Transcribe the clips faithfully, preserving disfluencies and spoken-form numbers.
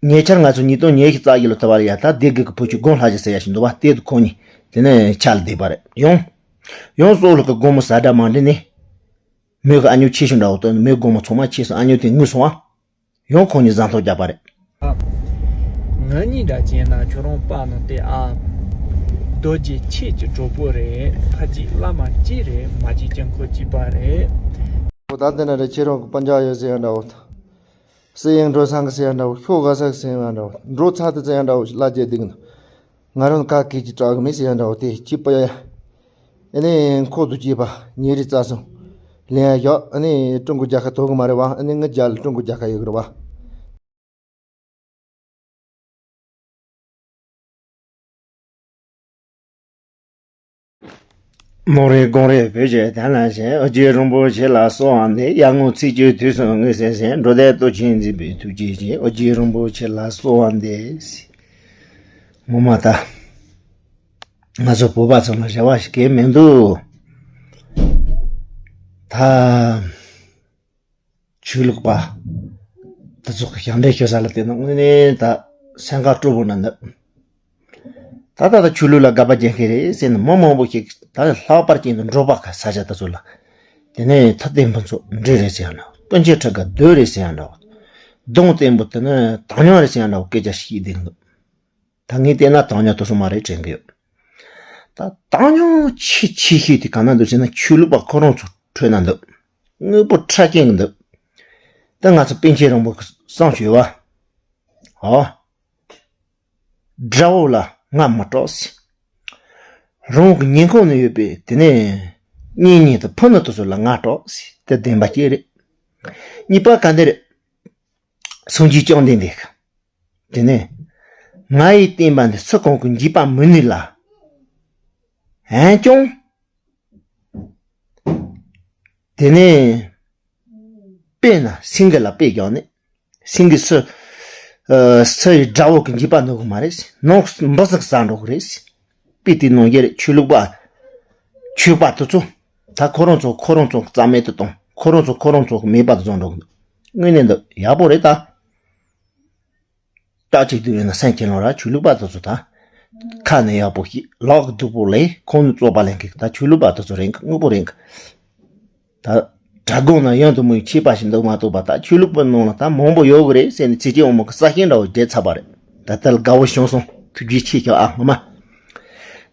ཉེ་ཆར་ང་ཚོ་ཉིས་སྟོང་ཉི་ཤུ་རྩ་བཞི་ལོ་ཐུ་བ་ལ་ཡ་ད་སྡེ་དགེ་གི་བུ་ཆུ་དགོན་ལྷ་བཞི་ཟེར་ཡ་ཞིག་འདུག་བ། དེ་དུ་ཁོང་གཉིས་དེ་ནས་ཆ་ལ་བསྡད་པ་རེད། ཡང་ཡང་སོག་ལུག་གི་དགོན་མོ་ཟ་འདྲ་མ་འདྲ་ནས་མོས་གི་ཨ་ཉོ་ཆེ་ཤོས་འདྲ་བོ་དོན་མོའི་དགོན་མོ་ཚང་མ་ཆེ་སོང་། ཨ་ཉོ་དེ་ངུས་སོང་བ། ཡང་ཁོང་གཉིས་ཟ་འཐོར་རྒྱག་པ་རེད། ང་གཉིས་འདྲ་བྱས་ན་ཁྱོད་རང་པ་ནང་དེ་ཨ། རྡོ་རྗེ་ཁྱེད་ཀྱི་གྲོགས་པོ་རེད། ཕ་གཅིག་བླ་མ་གཅིག་རེད། མ་གཅིག་ཀྱང་ཁོ་གཅིག་པ་རེད། ཨོ་ད་དེ་ན་རེ་ཁྱེད་རང་གི་པན་ཇ་ཡོད་ཟེར་ཡ་འདྲ་བོ། སི་ཡང་འགྲོ་སང་གི་ཟེར་ཡ་འདྲ་བོ། ཤོག་ག་ས་གི་ཟེར་ཡ་འདྲ་བོ། འགྲོ་ཚ་དེ་ཟེར་ཡ་འདྲ་བོ་ལ་རྒྱལ་སྡིག་ནི། ང་རང་ཁ་སྐད་ཀྱི་དྲག་གི་མི་ཟེར་ཡ་འདྲ་བོ་དེ་གཅིག་པ་ཡ། ཨ་ནི་ཁོ་དུ་གཅིག་པ་ཉེ་རི་རྩ་སོང་། ལན་ཡ་ཡོད། ཨ་ནི་ཀྲུང་གོ་རྒྱལ་ཁབ་ཐོབ་གི་མ་རེད་བ། ཨ་ནི་ངི་རྒྱ་ལ་ཀྲུང་གོ་རྒྱལ་ཁབ་ཡོད་གི་རེད་བ། མོ་རེ་དགོང་རེ་བོད་ཀྱི་དན་ལ་བཞེས། ཨོ་རྒྱན་རིན་པོ་ཆེ་ལ་གསོལ་བ་འདེབས། ཡར་ངོ་ཚེས་བཅུའི་དུས་སུ་ངོས་ཟིན་བཞིན། འགྲོ་དོན་སྟོབས་ཆེན་འཛིན་པའི་ཐུགས་རྗེ་ཆེ། ཨོ་རྒྱན་རིན་པོ་ཆེ་ལ་གསོལ་བ་འདེབས། ངོ་མ་ད་ང་ཚོ་བོད་པ་ཚོ་ལ་རེ་བ་ཞིག་གས་མི་འདུག་ད་ཆོས་ལུགས་པ་དེ་ཚོ་གི་ཞབས་འདྲེན་ཞུ་ས་ལ་བལྟས་ན་དངོས་གནས་ད་སེམས་ཁ་སྤྲོ་པོ་ན་འདུག་ད་ད་ད་ཆོས་ལུགས་ལ་དགག་པ་རྒྱག་མཁན་རེད་ཟེར་ནས་མི་མང་པོ་ཞིག་ད་ལྷག་པར་ཅན་དུ་འབྲོག་པ་ཁ་ས་ཆ་དེ་ཚོ་ལ་དེ་ནས་ཐུབ་བསྟན་ཕུན་ཚོགས་འདྲེ་རེད་ཟེར་ཡ་འདྲ་བོ། སྤུན་མཆེད་ཁྲི་ཀ་བདུད་རེད་ཟེར་ཡ་འདྲ་བོ། གདོང་བསྟན་པོ་དེ་ནི་དམ་ཉམས་རེད་ཟེར་ཡ་འདྲ་བོ་སྐད་ཆ་བཤད་བསྡད་འདུག་ད་ངས་བལྟས་ན་དམ་ཉམས་དེ་ཚོ་མ་རེད་དྲན་གི་ཡོད། ད་དམ་ཉམས་ཆེ་ཆེ་ཤོས་དེ་ག་ན་འདུག་ཟེར་ན་ཆོས་ལུགས་པ་ཁོ་རང་ཚོ་ཁྲོད་ན་འདུག་དངོས་པོ་ཁྲ་ཅན་གི་འདུག་ད་ང་ཚོ་པཎ་ཆེན་རིན་པོ་ཆེ་གསུངས་ཡོད་བ། ཨོ། དགྲ་བོ་ལ་རྔ་མི་སྤྲོད་ཟེར། རང་གི་ཉེ་འཁོར་ན་ཡོད་པའི་དེ་ནས་གཉེན་ཉེ་དང་ཕུ་ནུ་དེ་ཚོ་ལ་རྔ་སྤྲོད་ཟེར། དེ་བདེན་པ་ཅིག་རེད། གཉིས་པ་ག་འདི་རེད། སངས་རྒྱས་བཅོམ་ལྡན་འདས་ཀྱིས། དེ་ནས་ང་ཡི་བསྟན་པ་འདི་སུ་གང་གིས་འཇིག་པ་མི་ནུས་ལ། འོན་ཀྱང་། དེ་ནས་དཔེར་ན་སེང་གེ་ལ་དཔེ་བཞག་ནས། སེང་གེ་སུ། ཨ། སུ་ཡི་དགྲ་བོ་གིས་འཇིག་པ་ནུས་གི་མ་རེད། ནོར་འབུ་ཟིག་ཟ་འགྲོ་གི་རེད། དཔེ་དེ་ནང་བཞིན་རེད། ཆོས་ལུགས་པ། ཆོས་པ་དེ་ཚོ། ད་ཁོ་རང་ཚོ་ཁོ་རང་ཚོ་རྩ་མེད་དུ་གཏོང་། ཁོ་རང་ཚོ་ཁོ་རང་ཚོ་མེད་པ་དུ་བཟོ་འགྲོ་གི་འདུག་དངོས་གནས་འདི་ཡག་པོ་རེད་ད། རྟགས་གཅིག་ཏུ་ཡོད་ན་སེམས་ཁྱེར་ལོང་ར། ཆོས་ལུགས་པ་དེ་ཚོ་ད། ཁ་ནས་ཡག་པོ་ཞིག་ལག་གི་སྡུག་པོ་ལས་ཁོང་ནི་རྩོད་པ་ལེན་གི། ད་ཆོས་ལུགས་པ་དེ་ཚོ་རེད་གི། དངོས་པོ་རེད་གི། ད་དྲ་སྒོ་ན་ཡང་དུ་མོའི་ཆད་པ་ཞིག་འདུག་མ་གཏོགས་པ། ད་ཆོས་ལུགས་པའི་ནང་ལ་ད་མང་པོ་ཡོད་གི་རེད་ཟེར་ནས་ཚེ་སྐྱིད་འོ་མ་གི་ས་ཞིང་འདྲ་བོ་བརྗེད་ཚར་བ་རེད། ད་ལྟ་ལ་དགའ་བོ་བྱུང་སོང་། ཐུགས་རྗེ་ཆེ་ཞུ་ཨ་ངོ་མ།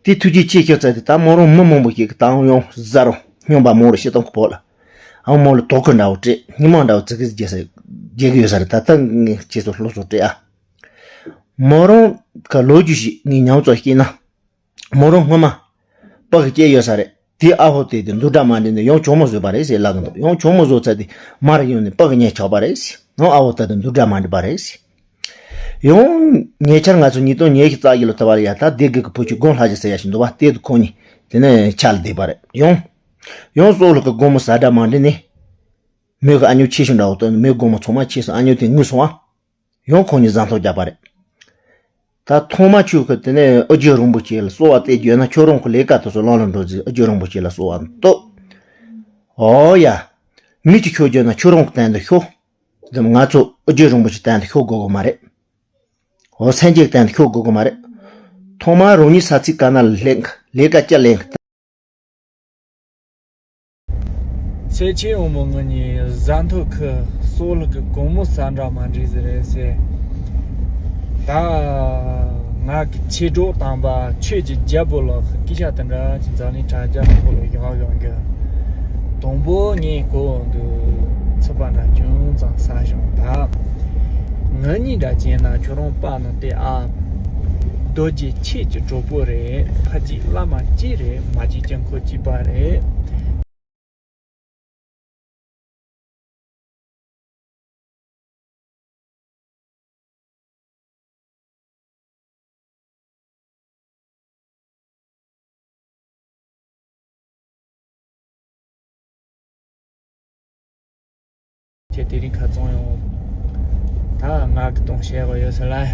དེ་ཐུགས་རྗེ་ཆེ་ཞུ་ཚར་དེ་ད་མོ་རང་མི་མང་པོ་ཞིག་གི་ད་ཡང་ཟ་རུང་སྨྱོན་པ་མང་རུ་བྱེད་སྟངས་ཀྱི་བོད་ལ། ཨ་མོ་ལ་དོ་ཁུར་འདྲ་བོ་སྤྲད། སྙི་མ་འདྲ་བོ་ཙི་གི་རྒྱག་ས་རྒྱག་གི་ཡོད་ས་རེད། ད་ལྟ་ངས་ཁྱེད་ཚོ་སློབ་གསོ་སྤྲད་ཨ། མོ་རང་གི་ལོ་རྒྱུས་ཤིག་ངས་ཉམས་ཚོད་བཤད་ན། མོ་རང་སྔོན་མ་སྤུ་གུ་སྐྱེས་ཡོད་ས་རེད། དེའི་ཨ་ཕོ་དེ་དེ་འདུག་འདྲ་མ་འདྲ་ནས་ཡང་གྱོག་མོ་བཟོས་པ་རེད་ཟེར་ལབ་གི་འདུག་ཡང་གྱོག་མོ་བཟོས་ཚར་དེ་མར་ཡོང་ནས་སྤུ་གུ་ཉལ་ཆགས་པ་རེད་ཟེར། ཡང་ཨ་ཕོ་ད་དེ་འདུག་འདྲ་མ་འདྲ་པ་རེད་ཟེར། ཡང་ཉེ་ཆར་ང་ཚོ་ཉིས་སྟོང་ཉི་ཤུ་རྩ་བཞི་ལོ་ཐུ་བ་ལ་ཡ་ད་སྡེ་དགེ་གི་བུ་ཆུ་དགོན་ལྷ་བཞི་ཟེར་ཡ་ཞིག་འདུག་བ། དེ་དུ་ཁོང་གཉིས་དེ་ནས་ཆ་ལ་བསྡད་པ་རེད། ཡང་ཡང་སོག་ལུག་གི་དགོན་མོ་ཟ་འདྲ་མ་འདྲ་ནས་མོས་གི་ཨ་ཉོ་ཆེ་ཤོས་འདྲ་བོ་དོན་མོའི་དགོན་མོ་ཚང་མ་ཆེ་སོང་། ཨ་ཉོ་དེ་ངུས་སོང་བ། ཡང་ཁོང་གཉིས་ཟ་འཐོར་རྒྱག་པ་རེད། ད་ཐོག་མ་ཆོས་ཁོ་དེ་ནས་ཨོ་རྒྱན་རིན་པོ་ཆེ་ལ་གསོལ་བ་བཏབ་རྒྱུ་ཡོད་ན་ཁྱོད་རང་གི་ལས་ཀ་དེ་ཚོ་ལམ་ལ་འགྲོ་ཟེར། ཨོ་རྒྱན་རིན་པོ་ཆེ་ལ་གསོལ་བ་བཏབ། ཨོ་ཡ། མི་གཅིག་ཤོར་རྒྱུ་ན་ཁྱོད་རང་གི་སྟེང་དུ་ཤོར། དེ་ང་ཚོ་ཨོ་རྒྱན་རིན་པོ་ཆེ་སྟེང་དུ་ཤོར་དགོས་གི་མ་རེད། ཨོ་སངས་རྒྱས་སྟེང་དུ་ཤོར་དགོས་གི་མ་རེད། ཐོག་མ་རང་ཉིད་ས་ཚིགས་ག་ན་ལ་སླེབས། ལས་ཀ་ཅི་ལས། ཚེ་ཆེན་འོ་མོ་ང་གཉིས་ཟ་འཐོར་ཁུ་སོག་ལུག་གི་དགོང་མོ་ཟ་འདྲ་མ་འདྲ་ཟིག་རེད་ཟེར། ད་ང་གི་མཆེད་གྲོགས་དམ་པ་ཆོས་ཀྱི་རྒྱལ་པོ་ལགས་ཀྱི་སྐད་ཆ་དེ་འདྲ་ཅིག་འཛམ་གླིང་དྲ་རྒྱ་ཁོ་ལ་བཞག་ཡོང་གི། དང་པོ་ངས་གོ་འདུག་ཚིག་པ་འདྲ་ཅུང་ཙམ་ཟ་བྱུང་། ད་ང་གཉིས་འདྲ་བྱས་ན་ཁྱོད་རང་པ་ནང་དེ་ཨ། རྡོ་རྗེ་ཁྱེད་ཀྱི་གྲོགས་པོ་རེད། ཕ་གཅིག་བླ་མ་གཅིག་རེད། མ་གཅིག་ཀྱང་ཁོ་གཅིག་པ་རེད། ཁྱེད་དེ་རིང་ཁ་ཚང་ཡོང་། ད་ང་གི་དོན་བཤད་དགོས་ཡོད་ཟེར་ལ། ཨ།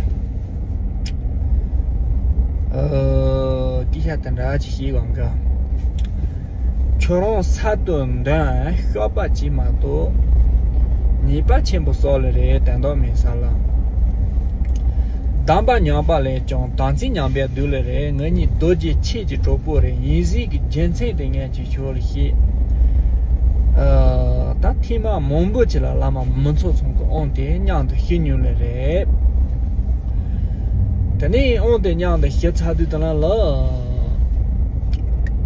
སྐད་ཆ་དེ་འདྲ་ཅིག་བཤད་དགོས་གི། ཁྱོད་རང་ས་དོན་འདོན་ཤོག་པ་ཅིག་མ་གཏོགས། ཉེས་པ་ཆེན་པོ་སོགས་ལ་རེ་དན་དོག་མེད་ས་ལ། དམ་པ་མྱངས་པ་ལས་ཀྱང་དམ་ཚིག་ཉམས་པའི་བདུད་ལས་རེད། ང་ཉིད་རྡོ་རྗེ་ཆོས་ཀྱི་གྲོགས་པོ་རེད། ཡིན་ཟིག་གི་རྒྱུ་མཚན་དེ་ངས་ཀྱིས་ཁྱོད་ལ་བཤད། ཨ། ད་ཐེངས་མ་མང་པོ་ཅིག་ལ་བླ་མ་མི་ཚོགས་ཚང་གི་དབང་དེ་མཉམ་དུ་ཞུ་མྱོང་ལེ་རེད། དེ་ནས་དབང་དེ་མཉམ་དུ་ཞུ་ཚར་དུས་དེ་ལ་ལ།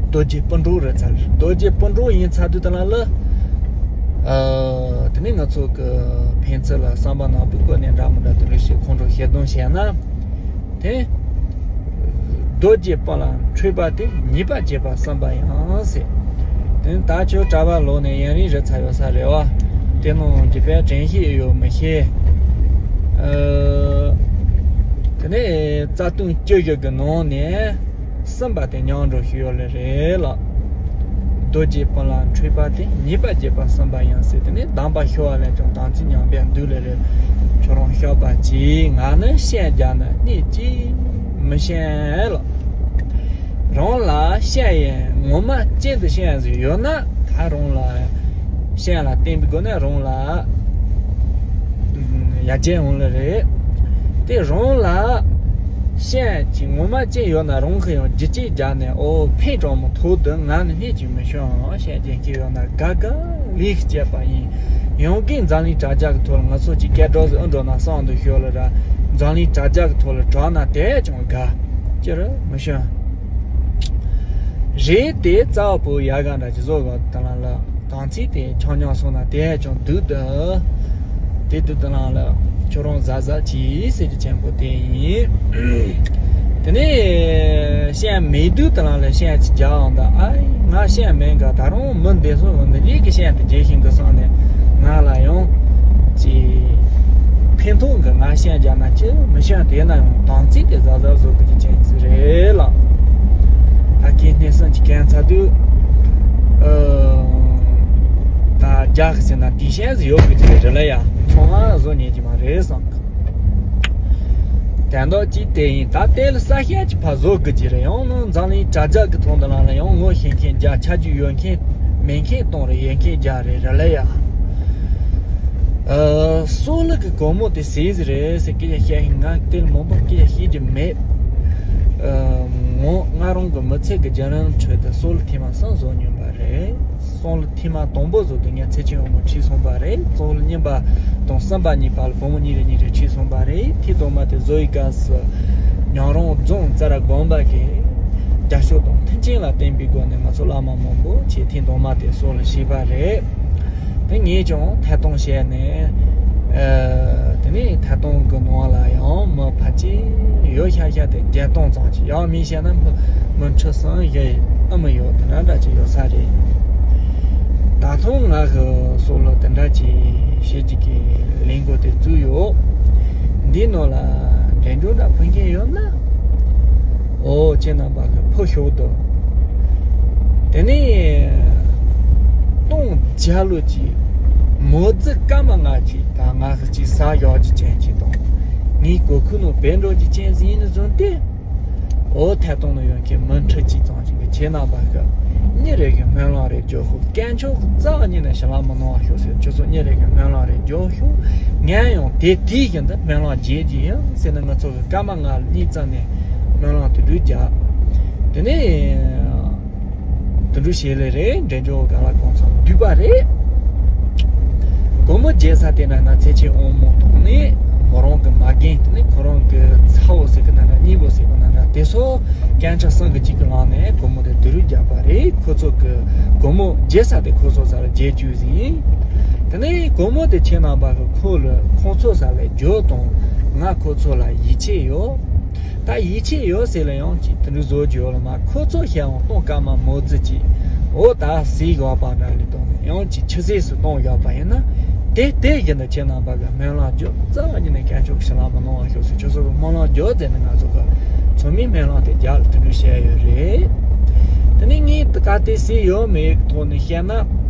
རྡོ་རྗེ་སྤུན་གྲོགས་རེད་ཚར། རྡོ་རྗེ་སྤུན་གྲོགས་ཡིན་ཚར་དུས་དེ་ལ་ལ། ཨ། དེ་ནས་ང་ཚོ་གི་ཕན་ཚུན་ལ་བསམ་པ་ནང་བུ་བཀོད་ནས་འདྲ་མི་འདྲ་དེ་འདྲ་ཞིག་ཁོང་ཁྲོ་ཞེ་སྡང་བྱས་ན། དེ། རྡོ་རྗེ་སྤུན་ལ་འཕྲད་པ་དེ་ཉེས་པ་བྱས་པ་བསམ་པ་ཡང་ཟེར། དེ་ནི་ད་ཁྱོད་གྲྭ་པ་ལོག་ནས་ཡུན་རིང་རེད་ཚར་ཡོད་ས་རེད་བ། དེ་ནང་རྒྱུ་པའི་དྲན་ཤེས་ཡོད་མི་ཤེས། ཨ། དེ་ནས་རྩ་དོན་བཅུ་བཞི་གི་ནང་ནས་གསུམ་པ་དེ་མཉམ་འགྲོ་ཞུ་ཡོད་ལེ་རེད་ལགས། རྡོ་རྗེ་སྤུན་ལ་འཕྲད་པ་དེ་ཉེས་པ་བྱས་པ་བསམ་པ་ཡང་ཟེར། དེ་ནས་དམ་པ་ཞི་བ་ལྷས་ཀྱང་དམ་ཚིག་ཉམས་པའི་བདུད་ལས་རེད། ཁྱོད་རང་ཤོད་པ་གྱིས། ང་ནི་ཤན་རྒྱག་ན་སྙིང་གཅིག་མི་ཤན་ལགས། རང་ལ་ཤན་ཡིན་ངོ་མ་ཅན་དུ་ཤན་ཟིག་ཡོད་ན་ད་རང་ལ་ཤན་ལ་བརྟེན་པའི་སྒོ་ནས་རང་ལ་ཡར་རྒྱས་ཡོང་ལེ་རེད། དེ་རང་ལ་ཤན་གྱི་ངོ་མ་ཅན་ཡོད་ན་རང་གིས་ཡང་རྒྱུ་ཅིག་རྒྱག་ནས་ཨོ་ཕན་གྲང་མོ་ཐོག་ཏུ་ང་ནི་སྙིང་གཅིག་མི་ཤན། ཤན་རྒྱག་མཁན་ཡོད་ན་དགའ་དགའ་ལེགས་སྐྱེས་པ་ཡིན། ཡང་གིན་འཛམ་གླིང་དྲ་རྒྱ་གི་ཐོག་ལ་ང་ཚོ་གཅིག་སྐད་སྒྲོག་ཟིག་ཨུ་འགྲོ་ན་བསམ་དུ་ཤོད་ལ་ར། འཛམ་གླིང་དྲ་རྒྱ་གི་ཐོག་ལ་གྲགས་ན་དེ་ཀྱང་དགའ། ཅི་རུ་མི་ཤོད། རེད་དེ་རྩ་བ་བོ་ཡ་ག་འདྲ་ཅི་བཟོ་ག་དང་ལ་ལ་དང་ཚིག་དེ་ཆང་ཉང་སོང་ན་དེ་ཀྱང་སྡུག་ད། དེ་དུས་དང་ལ་ལ་ཁྱོད་རང་གཟབ་གཟབ་གྱིས་ཟེར་རྒྱུ་ཆེན་པོ་དེ་ཡིན། དེ་ནས་ཤན་མེད་དུས་དང་ལ་ལ་ཤན་གྱི་རྒྱག་འོང་ད་ཨ་ང་ཤན་མེད་ག་ད་རུང་མི་འདི་སོ་འདི་རིགས་ཀྱི་ཤན་དེ་རྒྱས་ཤིང་གི་སོང་ནས་ང་ལ་ཡང་ཅི་ཕན་ཐོགས་གི་ང་ཤན་རྒྱག་ན་ཅི་མི་ཤན་དེ་ན་ཡང་དང་ཚིག་དེ་གཟབ་གཟབ་བཟོ་དགོས་ཀྱི་ཅན་ཅི་རེད་ལགས། ད་ཁྱེད་སྣེ་སྲིན་གྱི་གན་ཚ་དུས་ཨ་ད་རྒྱག་ཟེར་ན་དེ་ཤན་ཟིག་ཡོད་དགོས་ཀྱི་རེད་ལ་ཡ་ཚང་མ་བཟོ་ཉན་གྱི་མ་རེད་བསམ་གི། དོན་དག་ཅིག་དེ་ཡིན། ད་དེ་ལ་ས་ཤན་གྱི་ཕ་བཟོ་དགོས་ཀྱི་རེད། ཡང་ན་འཛམ་གླིང་དྲ་རྒྱ་གི་ཐོག་འདི་ལ་ལ་ཡང་ངོ་ཤེས་མཁན་རྒྱ་ཆ་རྒྱུས་ཡོད་མཁན་མེད་མཁན་གཏོང་རེད། ཡོད་མཁན་རྒྱ་རེད་ར་ལ་ཡ། ཨ། སོག་ལུ་གི་སྒོར་མོ་དེ་ཟས་ཟིག་རེད་ཟེར་སྐད་ཆ་བཤད་ཤིང་ང་དེ་ལ་མང་པོ་སྐད་ཆ་བཤད་རྒྱུ་མེད། ཨ། ངོ་ང་རང་གི་མི་ཚེ་གི་རྒྱུན་རིང་ཁྲོད་དུ་སོག་ལུ་ཐེངས་མ་གསུམ་བཟོ་མྱོང་པ་རེད། སོག་ལུ་ཐེངས་མ་དང་པོ་བཟོ་དུས་ངས་ཚེ་ཆེན་དབང་མོ་ཁྲིད་སོང་པ་རེད། སོག་ལུ་གཉིས་པ་དང་གསུམ་པ་གཉིས་བར་ལ་བུ་མོ་གཉིས་རེ་གཉིས་རེ་ཁྲིད་སོང་པ་རེད། ཐེངས་དང་མ་དེ་བཟོ་ཡི་སྐབས་སུ་ཉང་རོང་རྫོང་རྩ་ར་དགོན་པ་གི་རྒྱབ་ཕྱོགས་དང་མཐུན་རྐྱེན་ལ་བརྟེན་པའི་སྒོ་ནས་ང་ཚོ་བླ་མ་མང་པོ་ཆེ་ཐེངས་དང་མ་དེ་སོག་ལུ་ཤེས་པ་རེད། དེ་ངས་ཀྱང་ཐད་གཏོང་བྱས་ནས། ཨ། དེ་ནས་ཐད་གཏོང་གི་ནང་ལ་ཡང་མི་ཕལ་ཆེར་ཡོད་ཤག་ཤག་དེ་བརྒྱད་སྟོང་ཙམ་ཅིག་ཡང་མིན་བཤད་ན་མི་མི་ཁྲི་གསུམ་བཞི་ཨ་མི་ཡོད་དེ་འདྲ་འདྲ་ཅིག་ཡོད་ས་རེད། ད་ཐེངས་ང་གི་སོག་ལུ་དེ་འདྲ་ཅིག་བྱེད་ཀྱི་གི་ལས་འགུལ་དེ་བཙུགས་ཡོད། འདིའི་ནང་ལ་འབྲས་ལྗོངས་འདྲ་ཕུལ་མཁན་ཡོད་ན། ཨོ་ཁྱེད་རྣམ་པ་གི་ཕུལ་ཤོག་དང་། དེ་ནས་སྟོང་བརྒྱ་ལོ་གཅིག་མོ་རྫི་སྐར་མ་ལྔ་གཅིག་དང་ལྔ་གཅིག་ས་ཡོག་གཅིག་ཅན་གཅིག་དང་། ངའི་གོ་ཁུག་ནང་བེད་འགྲོ་གཅིག་ཅན་ཟིན་ནས་བཟུང་སྟེ། ཨོ་ཐད་གཏོང་ནང་ཡོད་མཁན་མི་ཁྲི་གཅིག་ཙམ་ཅིག་གི་ཁྱེད་རྣམ་པ་གི་མི་རེ་གི་སྨོན་ལམ་རེ་རྒྱོབ་ཤོག་སྐྱབས་མཆོག་གི་རྩ་བ་ཉིད་ནས་ཞུ་ལག་མི་གནང་བ་ཤོག་ཟེར། ཁྱོད་ཚོ་མི་རེ་གི་སྨོན་ལམ་རེ་རྒྱོབ་ཤོག་ངས་ཡང་དེ་དེའི་བཞིན་དུ་སྨོན་ལམ་རྒྱག་གི་ཡིན་ཟེར་ནས་ང་ཚོ་གི་སྐར་མ་ལྔ་ལ་གཉིས་ཙམ་ནས་སྨོན་ལམ་དེ་འདྲ་རྒྱག་དེ་ནས་དེ་འདྲ་བྱས་ལེ་རེད། འབྲས་ལྗོངས་ག་ལ་གང་ཚང་བསྡུས་པ་རེད། སྒོར་མོ་རྒྱས་ས་དེ་ན་ན་ཚེ་ཆེན་དབང་མོ་དང་ནི་མོ་རང་གི་མ་རྒན་དེ་ནི་ཁོ་རང་གི་ཚ་བོ་ཟེར་གི་ན་འདྲ་གཉིས་པོ་ཟེར་གི་ན་འདྲ་དེ་ཚོ་སྐྱབས་མཆོག་གསུམ་གི་གཅིག་གི་ལག་ནས་སྒོར་མོ་དེ་བསྡུ་རུབ་རྒྱག་པ་རེད། ཁོ་ཚོ་གི་སྒོར་མོ་རྒྱས་ས་དེ་ཁོ་ཚོ་ས་ལ་རྒྱས་བཅུག་ཟིན། དེ་ནས་སྒོར་མོ་དེ་ཁྱེད་རྣམ་པ་གི་ཁོ་ལ་ཁོ་ཚོ་ས་ལ་རྒྱོབ་དང་ང་ཁོ་ཚོ་ལ་ཡིད་ཆེས་ཡོད། ད་ཡིད་ཆེས་ཡོད་ཟེར་ལ་ཡང་ཅིག་དེ་འདྲ་བཟོ་རྒྱུ་ཡོད་ལ་མ་ཁོ་ཚོ་ཤ་ཡང་གཏོང་དཀའ་མ་མོ་རྫི་ཅིག་འོ་ད་ཟས་ཡོད་པ་འདྲ་ལས་གཏོང་ནས་ཡང་ཅིག་ཆུད་ཟོས་སུ་གཏོང་ཡོད་པ་ཡིན་ན་དེ་དེ་བཞིན་དུ་ཁྱེད་རྣམ་པ་གི་སྨོན་ལམ་རྒྱོབ་རྩ་བ་ཉིད་ནས་སྐྱབས་མཆོག་གི་ཞུ་ལག་མི་གནང་བ་ཤོག་ཟེར། ཁྱོད་ཚོ་གི་སྨོན་ལམ་རྒྱོབ་ཟེར་ནས་ང་ཚོ་གི་ཚང་མས་སྨོན་ལམ་དེ་རྒྱག་ལ་དེ་འདྲ་བཤད་ཡོད་རེད། དེ་ནས་ངས་ད་ག་དེ་ཟས་ཡོད་མེད་ཐོག་ནས་བཤད་ན་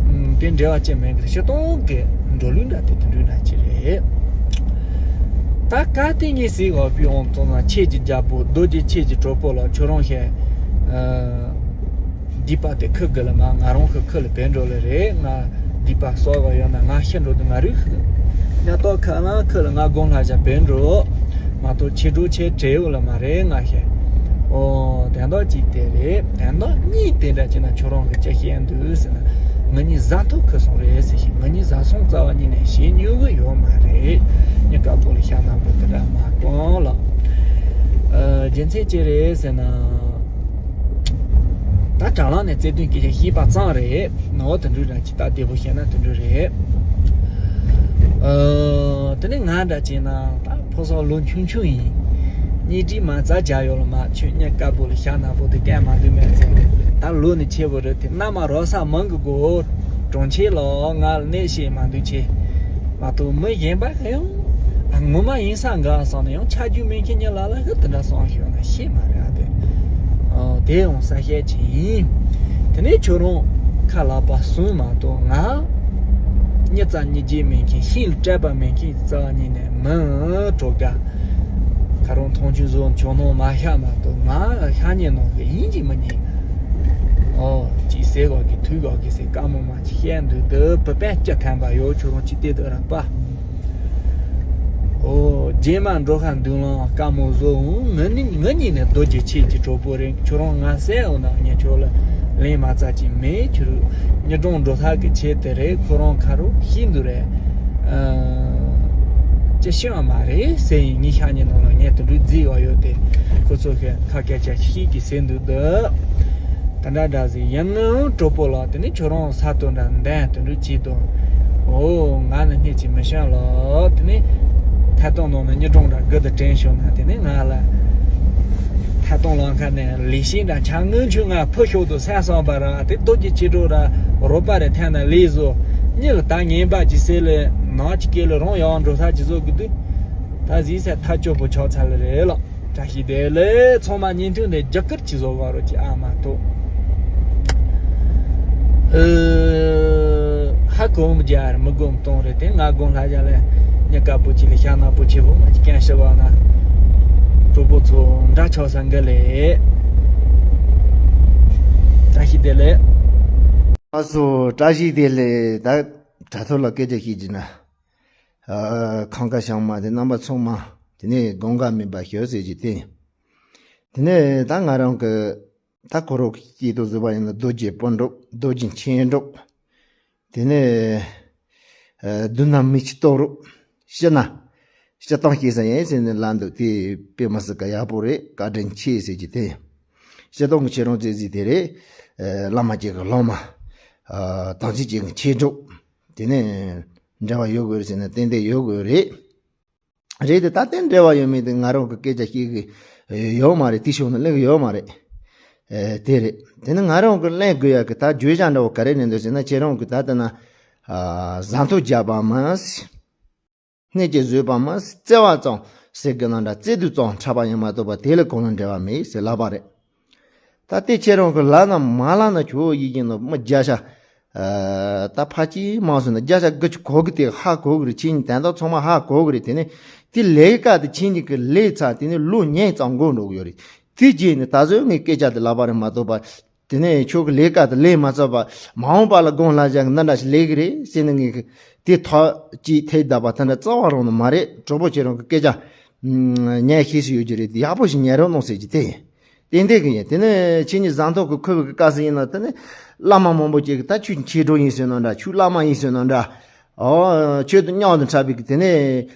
དེ་འབྲེལ་བ་ཅི་མེད་གི་སྤྱིར་བཏང་གི་འགྲོ་ལུགས་འདྲ་དེ་དེ་འདྲ་འདྲ་ཅིག་རེད། ད་ག་དེ་ངས་ཟས་ཡོད་པའི་དབང་བཙོང་ན་ཆེད་ཀྱི་རྒྱལ་པོ་རྡོ་རྗེ་ཆོས་ཀྱི་གྲོགས་པོ་ལ་ཁྱོད་རང་ཤེས། ཨ། སྡིག་པ་དེ་ཁུར་དགོས་ལ་མ་ང་རང་ཁུར་ཁུར་ལ་བེད་འགྲོ་ལེ་རེད། ང་སྡིག་པ་གསོག་ག་ཡོད་ན་ང་ཤི་འགྲོ་དུས་ང་རིག་ཤི་ང་ཏོག་ཁ་ལ་ཁུར་ལ་ང་དགོང་ལྷ་བཞག་བེད་འགྲོ། མ་གཏོགས་ཕྱི་དྲོ་ཆེ་བྲེལ་ཡོད་ལ་མ་རེད་ང་ཤེས། ཨོ་དན་རྟགས་གཅིག་དེ་རེད། དན་རྟགས་གཉིས་དེ་འདྲ་བྱས་ན་ཁྱོད་རང་གི་ཅི་བཤད་འདུག་ཟེར་ན། ང་གཉིས་ཟ་འཐུང་ཁུ་སོང་རེད་ཟེར་ཞིང་། ང་གཉིས་ཟ་སོང་རྩ་བ་ཉིད་ནས་བཤད་མྱོང་གི་ཡོད་མ་རེད། ཉི་དཀར་པོ་ལ་ཤ་ནག་པོ་དེ་འདྲ་མ་གོང་ལ། ཨ་རྒྱུ་མཚན་ཅི་རེད་ཟེར་ན། ད་དྲ་ལམ་ནས་བརྩེ་དུང་སྐད་ཆ་བཤད་པ་ཙམ་རེད། ནོར་དེ་འདྲ་རང་ཅི་ད་བདེ་པོ་བཤད་ན་དེ་འདྲ་རེད། ཨ་དེ་ནས་ང་འདྲ་བྱས་ན་ད་ཕོ་སོག་ལོ་ཆུང་ཆུང་ཡིན། གཉིས་དྲིས་མ་རྩ་རྒྱག་ཡོད་ལ་མ་ཁྱོད་གཉིས་དཀར་པོ་ལ་ཤ་ནག་པོ་དེ་སྐད་མ་འདུག་མེད་ཚེ། ད་ལོ་ནི་ཆེ་བོ་རེད་དེ་མནའ་མ་རོགས་ས་མང་གི་གོ། གྲོང་ཁྱེར་ལ་ང་ལ་གནས་བཤད་མ་འདུག་ཆེ། མ་གཏོགས་མི་གཞན་པ་གང་ཡང་ངོ་མ་ཡིན་ས་འགའ་སོང་ན་ཡང་ཆ་རྒྱུས་མེད་མཁན་གཉིས་ལ་ལ་ཧི་དེ་འདྲ་སོང་ཤོད་ན་ཤེས་མ་རེད་ཨ་དེ། ཨོ་དེ་ཡང་ས་བཤད་ཅིག་ཡིན། དེ་ནས་ཁྱོད་རང་ཁ་ལག་པ་གསུམ་མ་གཏོགས་ང་། མྱི་རྩ་མྱི་རྒྱལ་མེད་མཁན་ཤིང་ལ་སྤྲད་པ་མེད་མཁན་རྩ་བ་ཉིད་ནས་མི་གྲོགས་དགའ། ཁ་རོང་མཐོང་ཆུང་བཟོ་ཆོག་ནོ་མ་ཤ་མ་གཏོགས་ང་ཤ་ཉེ་ནོ་གི་ཡིན་གྱི་མི་ཉེ། ཨོ་ཅིག་ཟེར་གོ་གི་ཐུག་གོ་གི་ཟེར་དཀའ་མོ་མ་ཅིག་བཤད་འདུག་འདི་བུ་པན་སྐྱ་ཐན་པ་ཡོད་ཁྱོད་རང་ཅིག་བལྟས་འདུག་ར་པ། ཨོ་རྗེས་མ་འགྲོ་ཁ་འདུག་ལང་དཀའ་མོ་བཟོ་འོང་ངི་ནི་ངི་གཉིས་ནས་རྡོ་རྗེ་ཆེ་གི་གྲོགས་པོ་རེད་ཁྱོད་རང་ང་གསལ་འོང་ན་ངས་ཁྱོད་ལ་ལན་མ་རྩ་ཅིག་མེད་ཁྱོད་རུ་ཉི་གྲོང་འགྲོ་ཐག་གི་ཆེད་དེ་རེད་ཁོ་རང་ཁ་རུ་ཤི་འདུག་རེད། ཨ་ཅི་ཤི་བ་མ་རེད་ཟེར་ཡིན་ངི་ཤ་ཉེ་ནང་ལ་ངས་དུ་འགྲུལ་རྫི་བ་ཡོད་དེ་ཁོ་ཚོ་ཁ་སྐད་ཆ་ཤི་གི་ཟེར་འདུག་འདུག་ད་འདྲ་འདྲ་ཟིག་ཡང་ངའང་གྲོགས་པོ་ལགས་དེ་ནི་ཁྱོད་རང་ས་སྟོན་འདྲ་འདན་དུ་འགྲོ་ཅི་དང་། ཨོ་ང་ནི་སྣེ་གཅིག་མི་ཤང་ལགས་དེ་ནི་ཐད་གཏོང་ནང་ནས་གཉིས་གྲོང་འདྲ་དགུ་དུ་དྲན་བྱུང་ན་དེ་ནི་ང་ལ་ཐད་གཏོང་ལག་ཁ་ནས་ལས་ཤིང་འདྲ་ཆ་སྔོན་ཆུ་ང་ཕུ་ཤོག་ཏུ་ས་སང་པ་ར་དེ་ལྟོ་གྱི་ཕྱི་དྲོ་ར་རོ་པ་རེ་ཐན་ན་ལས་བཟོ་གཉིད་ལ་ད་ངན་པ་གྱི་སེ་ལེ་ནག་གི་སྐེ་ལ་རོང་ཡང་འགྲོ་ས་གྱི་བཟོ་གི་དུས་ད་ཟིག་ས་ཐ་ཅོ་པོ་ཆོག་ཚ་ལ་རེད་ལགས། བཀྲ་ཤིས་བདེ་ལེགས། ཚང་མ་བརྙན་ཐུང་འདི་རྒྱ་གར་གྱི་བཟོ་བ་རོ་གྱི་ཨ་མ་ཐུག་ཧ་གོ་མི་རྒྱ་རེད་མི་གོ་མི་གཏོང་རེད་དེ་ང་དགོང་ལྷ་རྒྱ་ལ་ཉི་དཀར་པོ་ཅི་ལ་ཤ་ནག་པོ་ཆེ་བོ་མ་ཅི་ཀན་ཤི་བ་ན་གྲོགས་པོ་ཚོ་འདྲ་ཆོག་ས་འགི་ལེ། བཀྲ་ཤིས་བདེ་ལེགས། ཨ་སོ་བཀྲ་ཤིས་བདེ་ལེགས། ད་དྲ་ཐོག་ལ་སྐད་ཆ་བཤད་ཀྱི་ན། ཨ་ཁང་ཁ་བྱང་མ་དེ་རྣམ་པ་ཚང་མ་དེ་ནས་དགོངས་འགལ་མིན་པ་ཞུ་ཟེར་གྱི་དེ། དེ་ནས་ད་ང་རང་གི་ད་ཁོ་རོག་སྐྱིད་དུ་བཟོས་པ་ཡིན་ན་རྡོ་རྗེ་སྤུན་གྲོགས་རྡོ་རྗེ་མཁྱེན་གྲོགས། དེ་ནས་ཨ་མདུན་ན་མི་ཆི་གཏོགས་རོགས་ཕྱི་ན་སྤྱི་བཏང་སྐྱེས་ས་ཡིན་ཟེར་ནས་ལབ་འདུག་དེ་དཔེ་མི་སྲིད་ཀ་ཡག་པོ་རེད། བཀའ་དྲིན་ཆེ་ཟེར་གྱི་དེ། སྤྱི་བཏང་གི་ཁྱེད་རང་བཙན་ཟིག་དེ་རེད། ཨ་བླ་མ་ཅིག་གི་སློབ་མ། ཨ་དམ་ཚིག་ཅིག་གི་མཁྱེན་གྲོགས། དེ་ནས་འབྲེལ་བ་ཡོད་དགོས་རེད་ཟེར་ན་ཏན་ཏན་ཡོད་དགོས་རེད། རེད་དེ་ད་ལྟའི་འབྲེལ་བ་ཡོད་མེད་དེ་ང་རང་གི་སྐད་ཆ་བཤད་གི་ཡོད་མ་རེད། དེ་ཕྱོགས་ནས་གླེང་གི་ཡོད་མ་རེད། ཨེ་དེ་རེད། དེ་ནི་ང་རང་གི་གླེང་དགོས་ཡ་གི་ད་བརྗོད་བྱ་འདྲ་བོ་ག་རེ་ནས་འདུག་ཟེར་ན་ཁྱེད་རང་གི་ད་ལྟ་ན་ཨ་ཟ་འཐུང་བརྒྱབ་པ་མ་སྣེ་གཅིག་བཟོས་པ་མ་བརྩེ་བ་ཙམ་ཟེར་གི་ན་འདྲ་བརྩེ་དུས་ཙམ་འཁྲབ་པ་ཡིན་མ་གཏོགས་པ་དེ་ལ་གང་ལ་འབྲེལ་བ་མེད་ཟེར་ལབ་པ་རེད། ད་ལྟའི་ཁྱེད་རང་གི་ལབ་ན་མ་ལབ་ན་ཁྱོད་ཡིད་ཀྱི་ནང་མི་བརྒྱ་ཆ། ཨ་ད་ཕ་ཅི་མང་སོང་ན་བརྒྱ་ཆ་དགུ་བཅུ་གོ་གི་དེ་ཧ་གོ་གི་རེད། ཁྱེད་གཉིས་དན་རྟགས་ཚང་མ་ཧ་གོ་གི་རེད། དེ་ནས་དེ་ལས་ཀ་དེ་ཁྱེད་གཉིས་ཀྱི་ལས་ཚར་དེ་ནས་ལོ་ཉེས་ཙམ་འགོར་འགྲོ་གི་ཡོད་རེད། དེ་རྗེས་ནས་ད་གཟོད་ངས་སྐད་ཆ་དེ་ལབ་པ་རེད་མ་གཏོགས་པ། དེ་ནས་ཁྱོད་ཀྱི་ལས་ཀ་དེ་ལས་མ་ཚར་བ་མ་འོངས་པ་ལ་དགོངས་ལྷ་བཞག་གི་འདི་འདྲ་ཞིག་ལས་གི་རེད་ཟེར་ནས་ངས་དེ་ཐག་ཅིག་ཐེག་བསྡད་པ་དེ་འདྲ་རྩ་བ་རང་ནས་མ་རེད། གྲོགས་པོ་ཁྱེད་རང་གི་སྐད་ཆ་ཉན་ཤེས་སུ་ཡོད་ཀྱི་རེད། ཡག་པོ་ཞིག་ཉན་རོགས་གནང་ཟེར་གྱི་དེ་ཡིན། ཏན་ཏན་གི་ཡིན། དེ་ནས་ཁྱེད་གཉིས་ཟ་འཐུང་གི་ཁུ་བའི་གི་སྐབས་སུ་ཡིན་ན་དེ་ནས་བླ་མ་མང་པོ་ཅིག་གི་ད་ཁྱོད་མཁྱེན་གྲོགས་ཡིན་ཟེར་ན་འདྲ། ཁྱོད་བླ་མ་ཡིན་ཟེར་ན་འདྲ། ཨོ་ཁྱོད་དང་མཉམ་དུ་འཁྲབ་པའི་གི་དེ་ནས་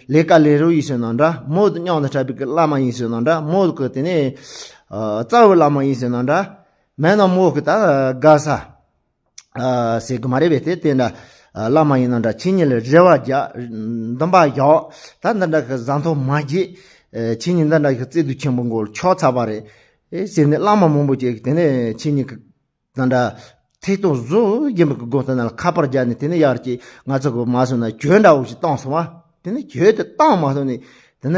ལས་ཀ་ལས་རོགས་ཡིན་ཟེར་ན་འདྲ། མོ་དང་མཉམ་དུ་འཁྲབ་པའི་གི་བླ་མ་ཡིན་ཟེར་ན་འདྲ། མོ་གི་དེ་ནས་ཨ་རྩ་བའི་བླ་མ་ཡིན་ཟེར་ན་འདྲ། མེད་ན་མོ་གི་ད་དགའ་ས། ཨ་ཟེར་གི་མ་རེད་པས། དེ་དེ་འདྲ་ཨ་བླ་མ་ཡིན་ན་འདྲ་ཁྱེད་གཉིས་ལ་རེ་བ་རྒྱག་འདུན་པ་བཞག་ད་འདི་འདྲ་གི་ཟ་འཐུང་མ་བརྗེད། ཨེ་ཁྱེད་གཉིས་འདི་འདྲ་གི་བརྩེ་དུང་ཆེན་པོ་མགོ་ལ་ཆགས་ཚར་བ་རེད། ཨེ་ཟེར་ནས་བླ་མ་མང་པོ་ཅིག་གིས་དེ་ནས་ཁྱེད་གཉིས་ཀྱི་འདི་འདྲ་ཐད་གཏོང་བཟོ་རྒྱུ་མི་གི་སྒོ་དེ་ན་ལ་ཁ་པར་རྒྱག་ནས་དེ་ནས་ཡར་གྱི་ང་ཚོ་གི་མ་སོང་ན་གྱོད་འདྲ་བོ་ཞིག་བཏང་སོང་བ། དེ་ནས་གྱོད་དེ་བཏང་མ་སོང་ནས་དེ་ནས་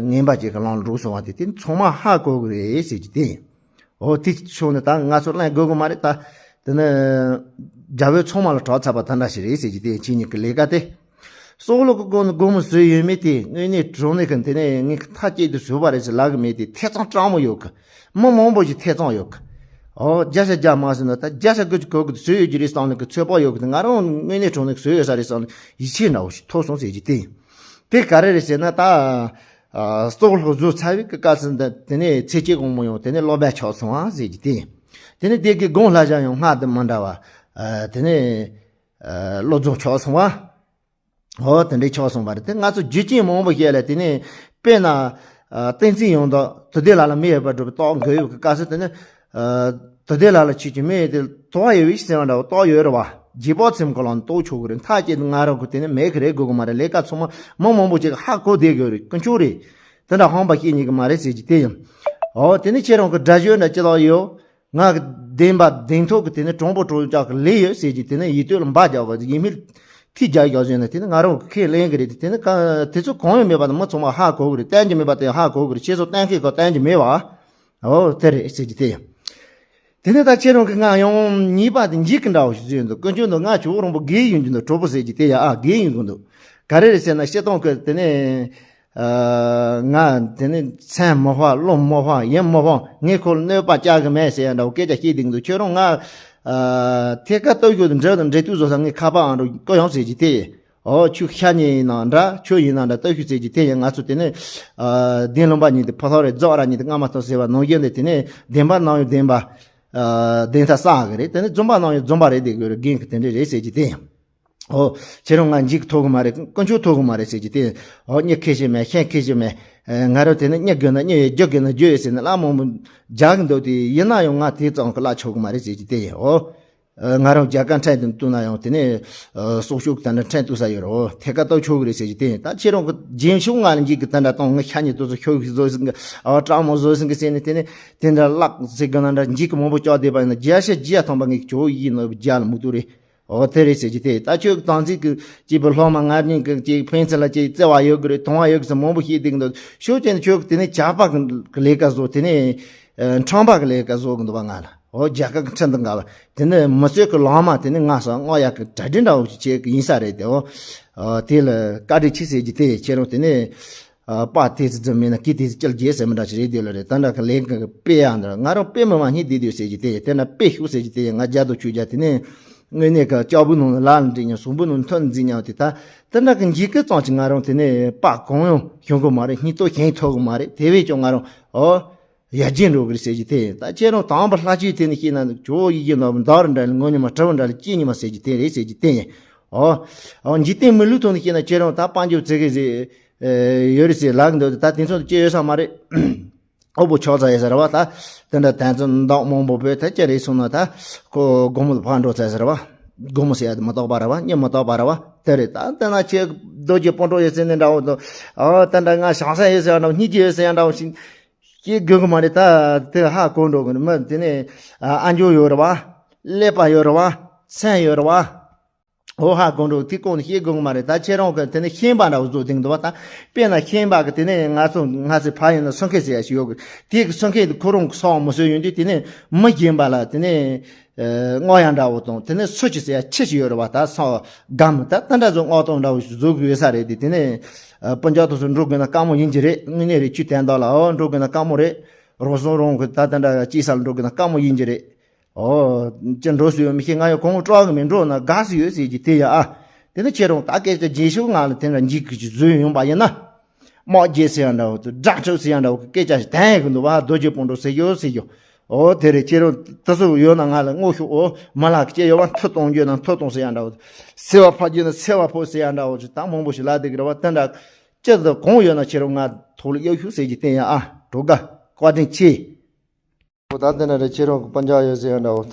ངན་པ་ཅིག་གི་ལང་འགྲོ་སོང་བ་དེ་དེ་ཚང་མ་ཧ་གོ་གི་རེད་ཟེར་གྱི་དེ་ཡིན། འོ་དེ་ཕྱོགས་ནས་ད་ང་ཚོ་གླེང་དགོས་གི་མ་རེད་ད། དེ་ནི་རྒྱ་བོད་ཚང་མ་ལ་གྲགས་ཚར་བ་ད་འདྲ་ཞིག་རེད་ཟེར་གྱི་དེ་ཁྱེད་གཉིས་ཀྱི་ལས་ཀ་དེ། སྲོག་ལོ་གི་སྒོ་ནས་སྒོར་མོ་བཟོས་ཡོད་མེད་དེ་དངོས་གནས་དྲང་གནས་ཀྱི་དེ་ནས་ངས་མཐའ་གཅིག་ཏུ་བཟོས་པ་རེད་ཟེར་ལབ་གི་མེད་དེ་ཐེ་ཚོམ་སྤྲང་མོ་ཡོད་གི། མི་མང་པོ་ཞིག་ཐེ་ཚོམ་ཡོད་གི། འོ་བརྒྱ་ཆ་བརྒྱ་མ་བཟོས་ན་ད་བརྒྱ་ཆ་དགུ་བཅུ་གོ་གི་བཟོས་ཡོད་ཀྱི་རེད་བསམ་ནས་གི་ཚོད་དཔག་ཡོད་གི། དེ་ང་རང་དངོས་གནས་དྲང་གནས་བཟོས་ཡོད་ས་རེད་བསམ་ནས་ཡིད་ཆེས་འདྲ་བོ་ཞིག་ཐོབ་སོང་ཟེར་གྱི་དེ་ཡིན། དེ་ག་རེ་རེད་ཟེར་ན་ད། ཨ་གཙུག་ལག་བཟོས་ཚར་བའི་སྐབས་སུ་འདི་དེ་ནས་ཚེ་སྐྱེས་གོང་མ་ཡང་དེ་ནས་སློབ་དཔོན་ཆགས་སོང་བ་ཟེར་གྱི་དེ་ཡིན། དེ་ནས་དེ་གི་དགུང་ལ་བཞག་ཡང་སྔགས་དང་མི་འདྲ་བ་ཨ་དེ་ནས་ཨ་བློ་རྫོགས་ཆགས་སོང་བ། འོ་དེ་འདྲའི་ཆགས་སོང་བ་རེད། དེ་ང་ཚོ་རྒྱུ་རྐྱེན་མང་པོ་བཤད་ལ་དེ་ནས་དཔེར་ན་ཨ་བསྟན་འཛིན་ཡང་དག་དུས་འདི་ལ་ལ་མི་ཡོད་པར་སྒྲུབ་པའི་རྟོགས་དགོས་ཡོད་ཀྱི་སྐབས་སུ་དེ་ནས་ཨ་དུས་འདི་ལ་ལ་ཆོས་ཀྱི་མི་ཡོད་དེ་དོགས་ཡོད་བའི་སེམས་འདྲ་བ་རྟོགས་ཡོད་རེད་བ། རྗེས་དཔག་ཚིམ་གོ་ལ་རྟོགས་ཆོག་གི་རེད། མཐའ་སྐྱེལ་དུ་ང་རང་གི་དེ་ནས་མེད་གི་རེད་དགོས་གི་མ་རེད། ལས་ཀ་ཚང་མ་མི་མང་པོ་ཅིག་ཧ་གོ་བསྡད་དགོས་རེད། དཀོན་མཆོག་རེད། དེ་འདྲ་ཧམ་པ་བཤད་ཉེན་གི་མ་རེད་ཟེར་གྱི་དེ་ཡིན། འོ་དེ་ནས་ཁྱེད་རང་གི་སྒྲ་གཞུང་འདྲ་ཅི་ལ་ཡོད། ང་གི་བདེན་པ་བདེན་ཐོག་གི་དེ་ནས་དྲང་པོ་དྲང་བཞག་གི་ལས་ཡོད་ཟེར་གྱི་དེ་ནས་ཡིད་དོན་ལ་འབའ་རྒྱག་གི་ཡིད་མི་ཐིག་རྒྱག་རྒྱག་བཞིན་ན་དེ་ནས་ང་རང་གི་ཁས་ལེན་གི་རེད། དེ་ནས་ག་དེ་ཚོ་གང་ཡང་མེད་པ་དང་མི་ཚང་མ་ཧ་གོ་གི་རེད། བསྟན་གྱི་མེད་པ་དེ་ཧ་གོ་གི་རེད། ཁྱེད་ཚོ་གཏན་འཁེལ་གི་བསྟན་གྱི་མེད་བ། འོ་དེ་རེད་ཟེར་གྱི་དེ་ཡིན། དེ་ནས་ད་ཁྱེད་རང་གི་ང་ཡང་ཉེས་པ་དེ་འཇིགས་ཀྱི་འདྲ་བོ་ཞིག་བཟོས་འདུག་དཀོན་མཆོག་འདུག་ང་ཇོ་བོ་རིན་པོ་དགེ་ཡིན་གྱི་འདུག་གྲོགས་པོ་ཟེར་གྱི་དེ་ཡ་ཨ་དགེ་ཡིན་གྱི་འདུག་ག་རེ་རེད་ཟེར་ན་སྤྱིར་བཏང་གི་དེ་ནས་ཨ་ང་དེ་ནས་སེམས་མི་ཕམ། བློ་མི་ཕམ། ཡིད་མི་ཕམ། ངས་ཁོ་ལ་གནོད་པ་བསྐྱལ་གི་མེད་ཟེར་ཡ་འདྲ་བོ་སྐད་ཆ་བཤད་བསྡད་འདུག་ཁྱོད་རང་ང་ཨ་ཐད་ཀར་སྟོབས་ཤུགས་དང་འབྲེལ་དང་འབྲེལ་མཐུད་བཟོ་ས་ངས་ཁ་པར་ཨང་འགྲོ་ཀོ་ཡོང་ཟེར་གྱི་དེ། ཨོ་ཁྱོད་ཤ་ཉེ་ཡིན་ན་འདྲ། ཁྱོད་ཡིན་ན་འདྲ། སྟོབས་ཤུགས་ཟེར་གྱི་དེ་ཡིན། ང་ཚོ་དེ་ནས་ཨ་དེ་ལུང་པ་ཉིད་དེ་ཕོ་ཐོག་རེད། རྫོགས་ར་ཉིད་དེ་སྔ་མ་ཐོག་ཟེར་བ་ནང་བཞིན་དེ་དེ་ནས་བདེན་པ་ནང་ཡོད་བདེན་པ་ཨ་བདེན་མཐའ་གསལ་གི་རེད། དེ་ནས་རྫུན་པ་ནང་ཡོད་རྫུན་པ་རེད། དེ་གི་རེད། རྒན་གི་དེ་འདྲ་རེད་ཟེར་གྱི་དེ་ཡིན། ཨོ་ཁྱེད་རང་ང་འཇིགས་ཐུབ་གི་མ་རེད། དཀོན་མཆོག་ཐུབ་གི་མ་རེད་ཟེར་གྱི་དེ་ཡིན། ཨོ་མྱི་ཁེ་ཤེས་མེད། ཤན་ཁེ་ཤེས་མེད། ཨ་ང་རང་དེ་ནས་མྱི་དགོས་ན་མྱི་ཡོད། རྒྱུ་དགོས་ན་རྒྱུ་ཡོད་ཟེར་ནས་གླ་མང་པོ་རྒྱག་གི་འདུག་དེ་ཡིན་ན་ཡང་ང་དེ་ཙམ་གི་གླ་ཆོག་གི་མ་རེད་ཟེར་གྱི་དེ་ཡིན། ཨོ། ཨ་ང་རང་རྒྱལ་ཁ་ཕྲན་དུ་བཏུང་ན་ཡང་དེ་ནས་ཨ་སྲོག་ཤོར་གི་དེ་འདྲ་ཕྲན་བཏུང་ས་ཡོད་རེད། ཐད་ཀར་སྟོབས་ཆོག་གི་རེད་ཟེར་གྱི་དེ་ཡིན། ད་ཁྱེད་རང་གི་རྒྱན་ཤོག་ང་ལ་འཇིགས་གི་དེ་འདྲ་བཏང་། ངས་ཤ་ཉེ་དུ་ཚོ་ཤོག་གི་བཟོ་ཟིན་གི་ཨ་བ་གྲང་མོ་བཟོ་ཟིན་གི་ཟེར་ནས་དེ་ནས་དེ་འདྲ་ལག་ཟེར་གི་ན་འདྲ་འཇིགས་གི་མང་པོ་བཅག་བསྡད་པ་ཡིན་ན་བརྒྱ་ཆ་བརྒྱ་ཐམ་པ་ངས་ཇོ་བོ་ཡིད་ནོར་བརྒྱ་ལ་མུ་ཏུ་རེད། ཨོ་དེ་རེད་ཟེར་གྱི་དེ། ད་ཁྱོད་ཀྱི་དམ་ཚིག་གི་སྐྱེས་བུ་སློབ་མ་ང་གཉིས་ཀྱི་ཅིག་ཕན་ཚུན་ལ་ཅིག་བརྩེ་བ་ཡོད་གི་རེད། དུང་བ་ཡོད་གི་ཟེར་མང་པོ་བཤད་བསྡད་གི་འདུག་ཤོག་ཅན་ཁྱོད་ཀྱི་དེ་ནས་ཇག་པ་གི་ལས་ཀ་བཟོ། དེ་ནས་ཨ་ཁྲམ་པ་གི་ལས་ཀ་བཟོ་གི་འདུག་པ་ང་ལ། ཨོ་རྒྱལ་ཁབ་ཀྱི་ཁྲིམས་དང་འགལ་བ། དེ་ནས་མི་གསོད་ཀྱི་ལོག་སྨྲ། དེ་ནས་ང་སང་སྔོག་ཡག་གི་གྲ་སྒྲིག་འདྲ་བོ་ཞིག་བྱེད་ཀྱི་ཡིན་ས་རེད་དེ། ཨོ་ཨ་དེ་ལ་བཀའ་དྲིན་ཆེ་ཟེར་གྱི་དེ། ཁྱེད་རང་དེ་ནས་ཨ་དཔའ་དེ་ཙི་ཙི་མིན་ན་སྐེ་དེ་ཙི་སྐྱིལ་རྒྱལ་ཟེར་མི་འདྲ་ཞིག་རེད། དེ་ལ་རེད། ད་འདྲ་གི་ལས་ཀྱི་དཔེ་ཡང་འདྲ། ང་རང་དཔེ་མི་མ་སྙིང་བསྡུས་བསྡུས་ཟེར་གྱི་དེ། དེ་ན་དཔེ་ཤུགས་ཟེར་གྱི་དེ། ང་རྒྱ་དུ་ཆོས་རྒྱ་དེ་ནས་དངོས་གནས་ཀྱི་ལྕགས་བུ་ནང་ལ་ལ་འདྲེ་ཉམས། ཟུང་བུ་ནང་ཐོན་འཛིན་ཉམས་དེ། ད་དེ་འདྲ་གི་འཇིགས་སྐུལ་ཙམ་གྱིས་ང་རང་དེ་ནས་དཔའ་གང་ཡང་ཤོང་གི་མ་རེད། སྙིང་སྟོབས་ཞན་ཐུབ་གི་མ་རེད། དེ་བས་ཀྱང་ང་རང་ཨོ། ཡར་རྒྱས་འགྲོ་གི་རེད་ཟེར་གྱི་དེ་ཡིན། ད་ཁྱེད་རང་དང་པོ་ལྷ་ཆོས་དེ་ནས་ཤེས་ན་ཇོ་བོ་ཡིད་ཀྱི་ནོར་བུ་འདར་འདྲ་ལ་ངོ་ཉི་མ་གྲི་བུ་འདྲ་ལ་སྐྱེས་ཉི་མ་ཟེར་གྱི་དེ་རེད་ཟེར་གྱི་དེ་ཡིན། ཨོ། ཨོ་འཇིག་རྟེན་མི་ལུས་ཐོག་ནས་ཤེས་ན་ཁྱེད་རང་ད་དཔལ་འབྱོར་ཙི་གེ་ཟིག་ཨེ་ཡོད་རེད་ཟེར་ལབ་གི་འདུག་ད་དེ་ཚོ་སྐྱེ་ཡོད་ས་མ་རེད། ཨོ་བོ་ཆོག་ཚ་ཡོད་ཟེར་བ། ད་དེ་འདྲ་དན་ཚོད་འདང་མང་པོ་བོས་ད་ཅི་རེད་སོང་ན་ད་ཁོ་སྒོར་མོ་ལ་ཕར་འགྲོ་ཚ་ཟེར་བ། སྒོར་མོ་ཟེར་ཡ་དེ་མི་རྟག་པ་རེད་བ། མྱི་མི་རྟག་པ་རེད་བ། དེ་རེད། ད་དེ་ན་ཁྱེད་རྡོ་རྗེ་སྤུན་གྲོགས་ཡོད་ཟེར་ནས་འདྲ་བོ་འདུག་ཨོ་དེ་འདྲ་ང་བྱང་ས་ཡོད་ཟེར་ཡ་འདྲ་བོ། སྙིང་རྗེ་ཡོད་ཟེར་ཡ་འདྲ་བོ་ཞིག་སྐྱེ་དགོས་གི་མ་རེད། ད་དེ་ཧ་གོ་འགྲོ་གི་མི་དེ་ནས་ཨ་ཨ་འཇོ་ཡོད་རེད་བ། ཀླད་པ་ཡོད་རེད་བ། སེམས་ཡོད་རེད་བ། འོ་ཧ་གོ་འགྲོ། དེ་གོང་ནས་བཤད་དགོས་གི་མ་རེད། ད་ཁྱེད་རང་གི་དེ་ནས་ཤན་པ་འདྲ་བོ་བཟོ་དེང་འདུག་བ། ད་དཔེར་ན་ཤན་པ་གི་དེ་ནས་ང་ཚོ་ང་ཚོའི་ཕ་ཡུལ་ན་སུན་མཁན་ཟེར་ཡ་ཞིག་ཡོད་གི། དེ་གི་སུན་མཁན་དེ་ཁོ་རང་གི་སོག་མི་བཟོས་ཡོང་དུས་དེ་ནས་མི་རྒན་པ་ལ་དེ་ནས་ཨ་སྔགས་ཡང་འདྲ་བོ་དང་། དེ་ནས་སུ་ཅི་ཟེར་ཡ་ཁྱི་ཞིག་ཡོད་རེད་བ། ད་སོག་སྒམ་ད་ད་འདྲ་བཟོ་སྔགས་དང་འདྲ་བོ་ཞིག་བཟོ་གི་ཡོད་ས་རེད། དེ་དེ་ནས་ཨ་སྤུན་ཀྱག་དེ་ཚོ་འགྲོ་དགོས་ན་དཀའ་མོ་ཡིན་གྱི་རེད། དངོས་གནས་རེད། ཁྱོད་དན་རྟགས་ལ་ཨོ་འགྲོ་དགོས་ན་དཀའ་མོ་རེད། རོགས་ཟོན་རོང་གི་ད་ད་འདྲ་སྐྱེས་ས་ལ་འགྲོ་དགོས་ན་དཀའ་མོ་ཡིན་གྱི་རེད། ཨོ། ཅི་འགྲོ་སྲིད་ཡོད་མི་ཤེས། ང་ཡང་གོང་སྤྲོ་གི་མིན། འགྲོ་ན་དགའ་སྲིད་ཡོད་ཟེར་གྱི་དེ་ཡ་ཨ། དེ་ནི་ཁྱེད་རང་ད་སྐད་ཆ་རྗེས་ཤུལ་ང་ལ་དེ་འདྲ་འཇིགས་ཀྱི་བཟོས་ཡོང་པ་ཡིན་ན། དམག་རྒྱལ་ཟེར་ཡ་འདྲ་བོ་དང་དགྲ་ཕྲུག་ཟེར་ཡ་འདྲ་བོ་གི་སྐད་ཆ་ཞིག་དན་ཡ་གི་འདུག་བ། རྡོ་རྗེ་སྤུན་གྲོགས་ཟེར་རྒྱུ་ཟེར་རྒྱུ། ཨོ་དེ་རེད། ཁྱེད་རང་དེ་ཚོ་ཡོད་ན་ང་ལ་དངོས་ཤོག་ཨོ་མ་ལག་སྐྱེ་ཡོད་བ། མཐུ་གཏོང་རྒྱུ་ན་མཐུ་གཏོང་ཟེར་ཡ་འདྲ་བོ། སེར་བ་ཕབ་རྒྱུ་ན་སེར་བ་ཕབ་ཟེར་ཡ་འདྲ་བོ་ཞིག་ད་མང་པོ་ཞིག་ལབ་བསྡད་ཀྱི་རེད་བ། དེ་འདྲ་སྐྱིད་དང་གང་ཡོད་ན་ཁྱེད་རང་ང་ཐོག་ལ་གཡར་ཤོག་ཟེར་གྱི་དེ་ཡ་ཨ། གྲོགས་དགའ། བཀའ་དྲིན་ཆེ། ཨོ་ད་དེ་འདྲ་རེད། ཁྱེད་རང་གི་སྤུན་ཀྱག་ཡོད་ཟེར་ཡ་འདྲ་བོ།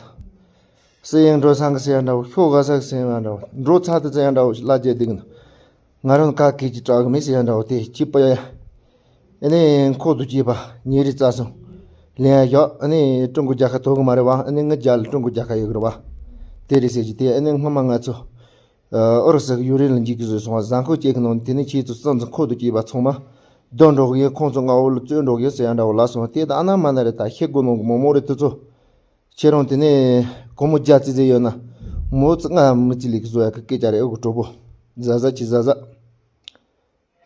སི་ཡིན་འགྲོ་སང་གི་ཟེར་ཡ་འདྲ་བོ། ཤོག་ག་ས་གི་ཟེར་ཡ་འདྲ་བོ། འགྲོ་ཚར་དུ་ཟེར་ཡ་འདྲ་བོ་ཞིག་ལབ་བསྡད་འདུག་ང་རང་ག་གེ་ཅིག་སྐྲག་གི་མེད་ཟེར་ཡ་འདྲ་བོ། དེ་ཅི་པ་ཡ། ཨ་ནི་ཁོག་ཏུ་སྐྱེས་པ་ཉིན་རེ་རྩ་སོང་། ལེན་ཡ་བཞག་ཨ་ནི་ཀྲུང་གོ་རྒྱལ་ཁབ་ཐོབ་གི་མ་རེད་བ། ཨ་ནི་ངའི་རྒྱབ་ལ་ཀྲུང་གོ་རྒྱལ་ཁབ་ཡོད་གི་རེད་བ། དེ་རེད་ཟེར་གྱི་དེ། ཨ་ནི་སྔོན་མ་ང་ཚོ། ཨ་ཨུ་རུ་སུ་གི་ཡུཀ་རེན་ལ་འཇིགས་ཀྱི་བཟོས་སོང་བ། གཟའ་འཁོར་གཅིག་གི་ནང་ནས་དེ་ནས་ཁྱེད་ཚོ་སྲིད་འཛིན་ཁོག་ཏུ་སྐྱེས་པ་ཚང་མ་སྡོད་འགྲོ་གི་ཡིན། ཁོང་ཚོ་ང་འོག་ལ་བཙོན་འགྲོ་གི་ཡིན་ཟེར་ཡ་འདྲ་བོ་ལབ་སོང་བ། དེ་ད་ཨ་ན་མ་ན་རེད། ད་ཤེས་དགོས་ནོ་གི་མོ་མོ་རེད། དེ་ཚོ་ཁྱེད་རང་དེ་ནས་སྒོར་མོ་བརྒྱ་ཙི་ཙི་ཡོད་ན་མོ་ཙི་ལྔ་མི་ཙི་ལི་གི་བཟོ་ཡ་གི་སྐད་ཆ་རེད། ཨོ་གི་གྲོགས་པོ། གཟབ་གཟབ་གྱིས་གཟབ་གཟབ།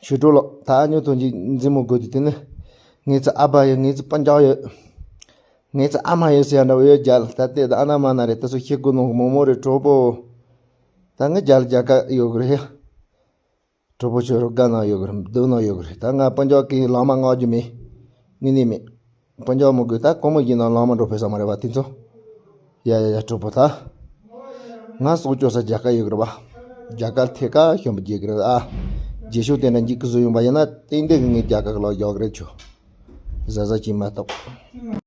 ཞུ་གྲོགས་ལགས། ད་ཨ་ཉོ་དོན་གྱི་མཛེས་མོ་དགོས་དུས་དེ་ནི། ངེད་ཚོ་ཨ་ཕ་ཡོད། ངེད་ཚོ་སྤུན་ཀྱག་ཡོད། ངེད་ཚོ་ཨ་མ་ཡོད་ཟེར་ཡ་འདྲ་བོ་ཡོད་རྒྱལ། ད་ལྟའི་ད་ཨ་ན་མ་ན་རེད། ད་སུ་ཤེས་དགོས་ནོ་གི་མོ་མོ་རེད་གྲོགས་པོ། ད་ངའི་རྒྱལ་རྒྱལ་ཁ་ཡོད་གི་རེད། གྲོགས་པོ་ཁྱོད་རང་དགའ་གནང་ཡོད་གི་རེད། སྡུག་གནང་ཡོད་གི་རེད། ད་ང་སྤུན་ཀྱག་གི་ལམ་མ་མངགས་རྒྱུ་མེད། དངོས་གནས་མེད། སྤུན་ཀྱག་མོ་གི་ད་གོང་མོ་ཡིན་ན་ལམ་མ་འགྲོ་ཕོད་ས་མ་རེད་པ་དེ་ཚོ། ཡ་ཡ་ཡ། གྲོགས་པོ་ད། ང་སྲོག་སྐྱོབ་ས་རྒྱ་གར་ཡོད་གི་རེད་པ། རྒྱ་གར་ཐད་ཀ་ཤོན་པ་རྒྱལ་གི་རེད་ཨ། རྗེས་ཤོག་དེ་འདྲ་འཇིག་གི་བཟོ་ཡོང་པ་ཡིན་ན་ཏན་ཏན་གི་ངས་རྒྱ་གར་གི་ལོག་རྒྱག་གི་རེད་ཁྱོད། གཟབ་གཟབ་བྱེད་མ་གཏོགས།